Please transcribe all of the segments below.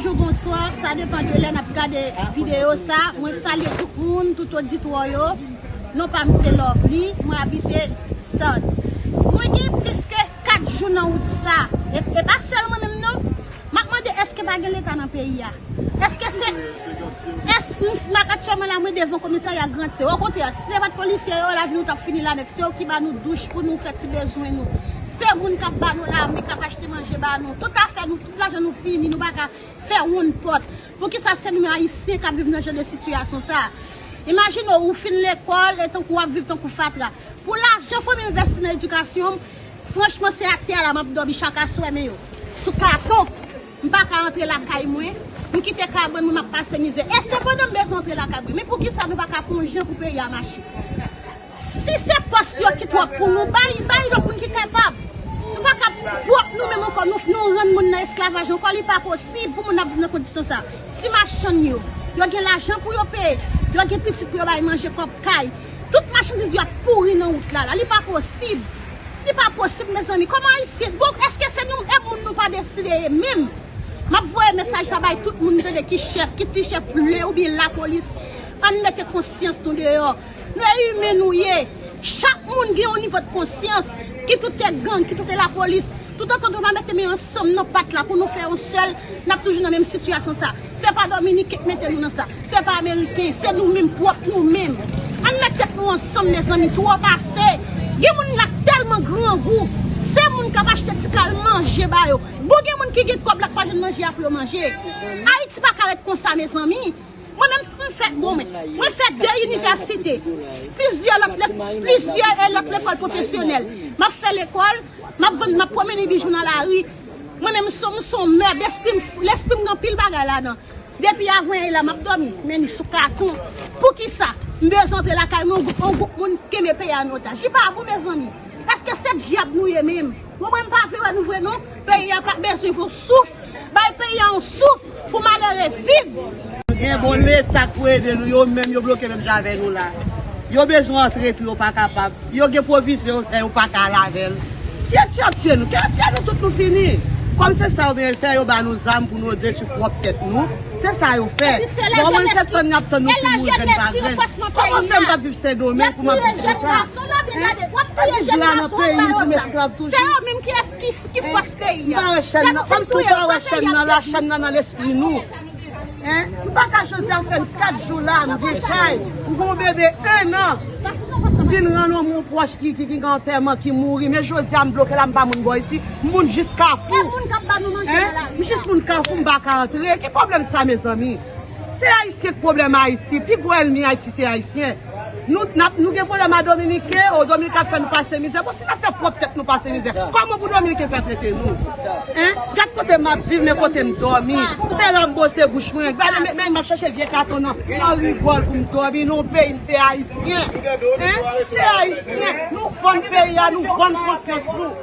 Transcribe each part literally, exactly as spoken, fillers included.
Bonjou, bonswa, sa depann de lè n ap gade videyo sa. Mwen salye tout moun, tout oditwa yo. Non pa m se Lovely, mwen abite Sòt. Mwen gen plis ke kat jou nan wout sa. E, e pa sèl mwen menm non. M ap mande, èske pa gen Leta nan peyi a? Èske se, èske m, m, aktyèlman la, mwen devan komisarya Grantye. Okontrè, si se pa t polisye yo, lavi nou t ap fini la nèt. Se yo ki ba nou douch pou nou fè ti bezwen nou. Se moun k ap ba nou lame, k ap achte manje ba nou. Tout afè nou, tout lajan nou fini, nou pa ka fè wonn pòt. Poukisa se nou menm Ayisyen k ap viv nan jan de sitiyasyon sa? Imajine w, ou fin lekòl, e tankou w ap viv tankou fatra. Pou lajan fò m envèsti nan edikasyon m, franchman, se atè a la m ap dòmi chak aswè, men yo sou katon. M pa ka antre lakay mwen, m kite kabann mwen, m ap pase mizè. E sepandan, m bezwen antre lakay mwen. Men poukisa nou pa ka fè yon jan pou peyi a mache? Si se pòs yo ki twòp pou nou, bay, bay lòt moun ki kapab. Nou pa ka pwòp nou menm ankò, nou, nou rann moun nan esklavaj ankò, li pa posib pou moun ap viv nan kondisyon sa. Ti machann yo, yo gen lajan pou yo peye, yo gen pitit pou yo bay manje kòb kay. Tout machandiz yo ap pouri nan wout la, la. Li pa posib. Li pa posib, mezanmi. Kòman Ayisyen, bon, èske se nou, e moun nou pa deside ye menm? M ap voye mesaj sa bay tout moun, tande, ki chèf, ki ti chèf ble oubyen lapolis. Ann mete konsyans nou deyò. Nou e imen nou ye. Chak moun gen yon nivo de konsyans. Kit ou te gang, kit ou te lapolis. Toutotan nou pa mete men ansanm nan pat la pou nou fè yon sèl, n ap toujou nan menm sitiyasyon sa. Se pa Dominiken k mete nou nan sa. Se pa Ameriken, se nou menm, pwòp nou menm. Ann met tèt nou ansanm, mezanmi, twòp ase. Gen moun la k tèlman grangou, se moun k ap achte ti kal manje ba yo. Bon, gen moun ki gen kòb la k pa jwenn manje a pou yo manje. Ayiti pa ka ret konsa, mezanmi. Mwen menm, m fè, bon, mwen, mwen fè de inivèsite, plizyè lòt lè-, plizyè, e, lòt lekòl pwofesyonèl. M ap fè lekòl, m ap vann, m ap pwomene bijou nan lari. Mwen menm, m se, m se yon mè, lespri m, lespri m gen anpil bagay ladan. Depi avanyè la, m ap dòmi, men li sou katon. Poukisa? M bezwen antre lakay mwen, yon gwoup, yon gwoup moun kenbe peyi a an otaj. Li pa bon, mezanmi. Èske se dyab nou ye menm? Bon, mwen, m pa vle wè nou vre non. Peyi a pa bezwen yon souf. Bay peyi a yon souf pou malere viv. Gen bon Leta k pou ede nou, yo menm yo bloke menm jan avè nou la. Yo bezwen antre tou, yo pa kapab. Yo gen pwovizyon yo fè, yo pa ka al avè l. Tye, tye, tye nou, tye, tye nou tout nou fini. Kòm se sa yo genyen fè, yo ba nou zam pou nou detwi pwòp tèt nou. Se sa yo fè. Bon, mwen se tann n ap tann nou pou mouri grenn pa grenn. Kòman fè m p ap viv Sendomeng pou m ap viv konsa? Hein? Viv la nan peyi m pou m esklav toujou. Hein? M pa wè chèn nan, kòm si w pa wè chèn nan la, chèn nan nan lespri nou. Hein? M pa ka jodi a fè kat jou la, m gen kay, m gen yon bebe en an. M vin rann yon moun pwòch ki, ki, ki gen antèman, ki mouri. Men jodi a, m bloke la, m pa moun bò isi. M moun jis Kafou. Hein? M jis moun Kafou, m pa ka antre. Ki pwoblèm sa, mezanmi? Se Ayisyen k pwoblèm Ayiti. Pi gwo ènmi Ayiti, se Ayisyen. Nou, n ap, nou gen pwoblèm a Dominiken, o Dominiken ap fè nou pase mizè. Bon, si n ap fè pwòp tèt nou pase mizè, kòman pou Dominiken fè trete nou? Hein? Gad kote m ap viv, men kote m dòmi. Se la m bwose bouch mwen. Gade, men, men m ap chache vye katon nan, nan rigòl pou m dòmi. Non, peyi m se Ayisyen. Hein? Se Ayisyen. Nou vann peyi a, nou vann konsyans nou.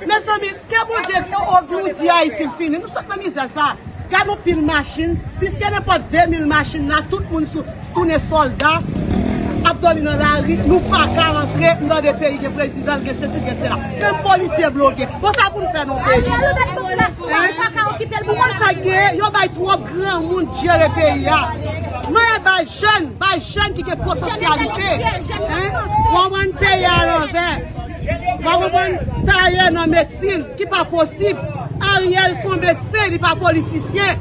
Mezanmi, ke Bondye obloudi Ayiti l fini. Nou sot nan mizè sa. Gad yon pil machin, plis ke nenpòt de mil machin la, tout moun sou, tounen sòlda, ap dòmi nan lari, nou pa ka rantre, m tande peyi gen prezidan, gen sesi, gen sela. Menm polisye bloke. Bon, sa pou n fè nan peyi? Ariel, ou mèt popilasyon an, ou pa ka okipe l pou moun sa k gen, yo bay twòp granmoun jere peyi a. Mwen bay jèn, bay jèn ki gen potansyalite. Hein? Konprann peyi a lanvè. Ou pa konprann? Tayè nan medsin, ki pa posib. Ariel se yon medsen, li pa politisyen.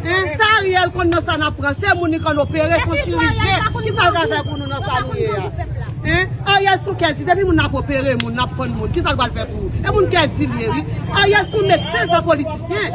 Hein? Sa Ariel konn nan sa n ap pran? Se moun li konn opere, se yon chirijyen. Kisa l ka fè pou nou nan sa nou ye a? Hein? Ariel se yon kèdi, depi moun ap opere moun, n ap fann moun, kisa l pral fè pou ou? E moun kèdi l ye, wi. Ariel se yon medsen, li pa politisyen.